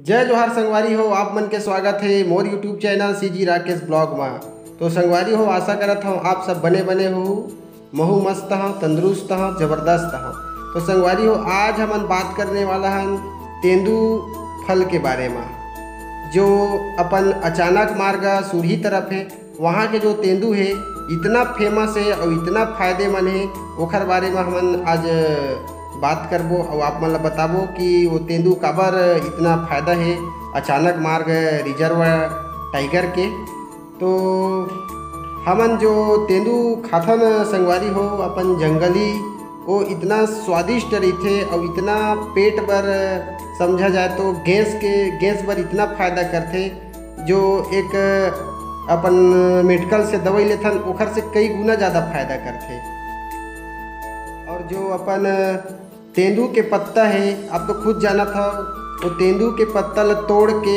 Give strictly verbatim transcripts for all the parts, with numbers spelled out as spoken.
जय जोहार संगवारी हो, आप मन के स्वागत हे मोर YouTube channel CG Rakesh blog मा। तो संगवारी हो, आशा करत हूँ आप सब बने बने हो, महू मस्त हूँ, तंदुरुस्त हूँ, जबरदस्त हूँ। तो संगवारी हो, आज हमन बात करने वाला हन तेंदू फल के बारे मा, जो अपन अचानक मार्ग सूढ़ी तरफ हे। वहाँ के जो तेंदू हे, इतना फेमस हे और इतना फायदेमंद हे, ओखर बारे में हमन आज बात करबो और आप मन ला बताबो कि वो तेंदू काबर इतना फायदा हे अचानक मार्ग रिजर्व टाइगर के। तो हमन जो तेंदू खाथन संगवारी हो, अपन जंगली, वो इतना स्वादिष्ट रहिथे और इतना पेट बर, समझा जाए तो गैस के, गैस बर इतना फायदा करथे। जो एक अपन मेडिकल से दवाई लेथन, ओखर से कई गुना ज़्यादा फायदा करथे। और जो अपन तेंदू के पत्ता हे, आप तो खुद जानत हव, वो तेंदू के पत्ता ल तोड़ के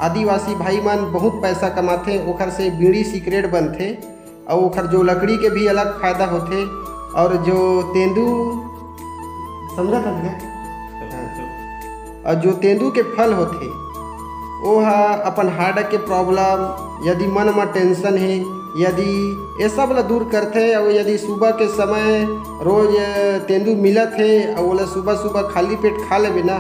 आदिवासी भाई मन बहुत पैसा कमाथे, ओखर से बीड़ी सिगरेट बनथे। और ओखर जो लकड़ी के भी अलग फायदा होथे। और जो तेंदू, समझत हव भैया? और जो तेंदू के फल होथे, वो ह अपन हार्ट के प्रॉब्लम, यदि मन म टेंशन हे, यदि ये सब ला दूर करथे। और यदि सुबह के समय रोज तेंदू मिलत हे और ओला सुबह सुबह खाली पेट खा लेबे ना,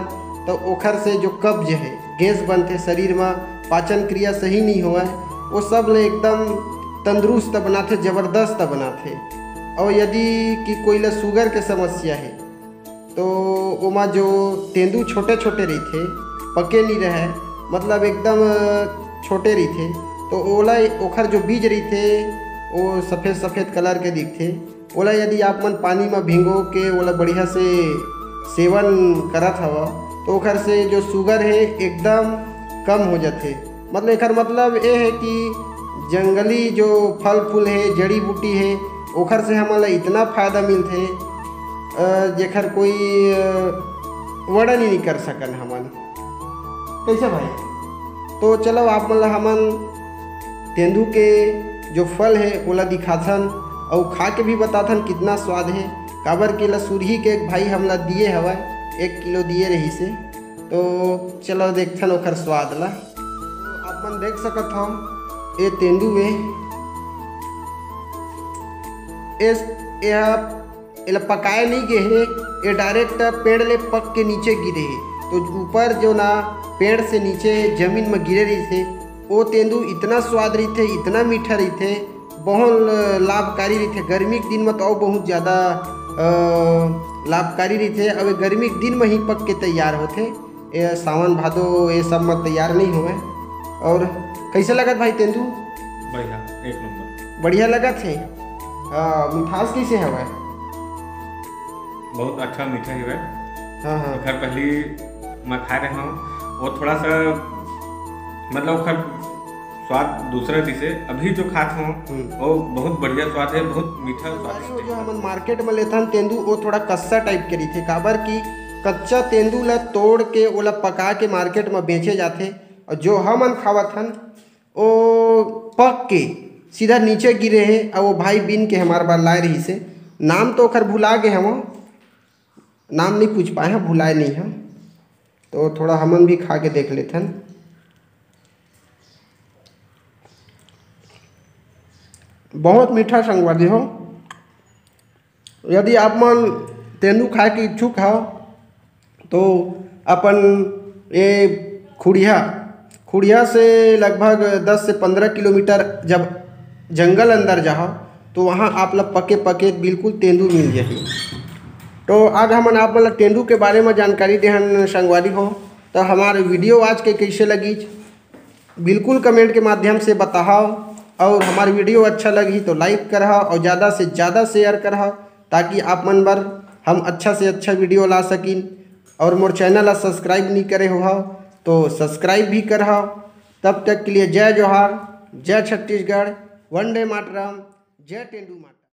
तो ओखर से जो कब्ज हे, गैस बनथे शरीर म, पाचन क्रिया सही नहीं होवय, वो सब ले एकदम तंदुरुस्त बनाथे, जबरदस्त बनाथे। और यदि कि कोई ला शुगर के समस्या हे, तो ओमा जो तेंदू छोटे छोटे रहिथे, पके नहीं रहे, मतलब एकदम छोटे रहिथे, तो ओला, ओखर जो बीज रहिथे, वो सफेद सफेद कलर के दिखथे। ओला यदि आप मन पानी म भिंगो के ओला बढ़िया से सेवन करत हव, तो ओखर से जो शुगर हे, एकदम कम हो जाथे। मतलब एखर मतलब ये है कि जंगली जो फल फूल हे, जड़ी बूटी हे, ओखर से हमन ला इतना फायदा मिलथे, अ, जेखर कोई, अ, वर्णन ही नहीं कर सकन हमन। कैसे भाई? तो चलो आप मन ला हमन तेंदू के जो फल हे ओला दिखाथन, अउ खा के भी बताथन कितना स्वाद हे। काबर के ला सुरही के एक भाई हमला दिए हवय, एक किलो दिए रहिसे। तो चलो देखथन ओखर स्वाद ला। आप मन देख सकत हव, ए तेंदू ए, ए, एहा, एला पकाए नहीं गे हे, ए डायरेक्ट पेड़ ले पक के नीचे गिरे हे। तो ऊपर जो ना पेड़ से नीचे जमीन में गिरे रहिथे, ओ तेंदू इतना स्वाद रहिथे, इतना मीठा रहिथे, बहुत लाभकारी रहिथे। गर्मी के दिन में तो अउ बहुत ज़्यादा, अ, लाभकारी रहिथे। अब ये गर्मी के दिन में ही पक के तैयार होथे। ये सावन भादो ये सब में तैयार नहीं होवे। और कैसे लगत भाई तेंदू? बढ़िया, एक नंबर। बढ़िया लगत हे। आ, मिठास कैसे हवय? बहुत अच्छा मीठा हवय। हाँ, हाँ। ओखर पहली मैं खाए रहे हूँ, वो थोड़ा सा, मतलब, ओखर स्वाद दूसरा दिसे। अभी जो खात हूँ, हम्म। वो बहुत बढ़िया स्वाद है, बहुत मीठा स्वादिष्ट वो जो है। हमन मार्केट में लेथन तेंदू, वो थोड़ा कस्सा टाइप के रहिथे, काबर कि कच्चा तेंदू ला तोड़ के ओला पका के मार्केट में बेचे जाथे, और जो हमन खावत हन, वो पक के सीधा नीचे गिरे हे। और वो भाई बीन के हमार बर लाए रहिसे, नाम तो ओखर भुला गे हवं, नाम नहीं पूछ पाए हैं, भुलाए नहीं हैं। तो थोड़ा हमन भी खा के देख लेथन। बहुत मीठा संगवारी हो। यदि आप मन तेंदू खाए के इच्छुक हो, तो अपन ये खुड़िया, खुड़िया से लगभग दस से पंद्रह किलोमीटर जब जंगल अंदर जाओ, तो वहाँ आप ला पके पके बिल्कुल तेंदू मिल जाही। तो आज हमन आप मन ला तेंदू के बारे में जानकारी देहन संगवारी हो। तो हमार वीडियो आज के कैसे लगी, बिल्कुल कमेंट के माध्यम से बताओ, और हमार वीडियो अच्छा लगी तो लाइक करहा और ज़्यादा से ज़्यादा शेयर करहा, ताकि आप मन बर हम अच्छा से अच्छा वीडियो ला सकिन। और मोर चैनल ला सब्सक्राइब नहीं करे हो तो सब्सक्राइब भी करहा। तब तक के लिए जय जोहार, जय छत्तीसगढ़, वंदे मातरम, जय तेंदू माता।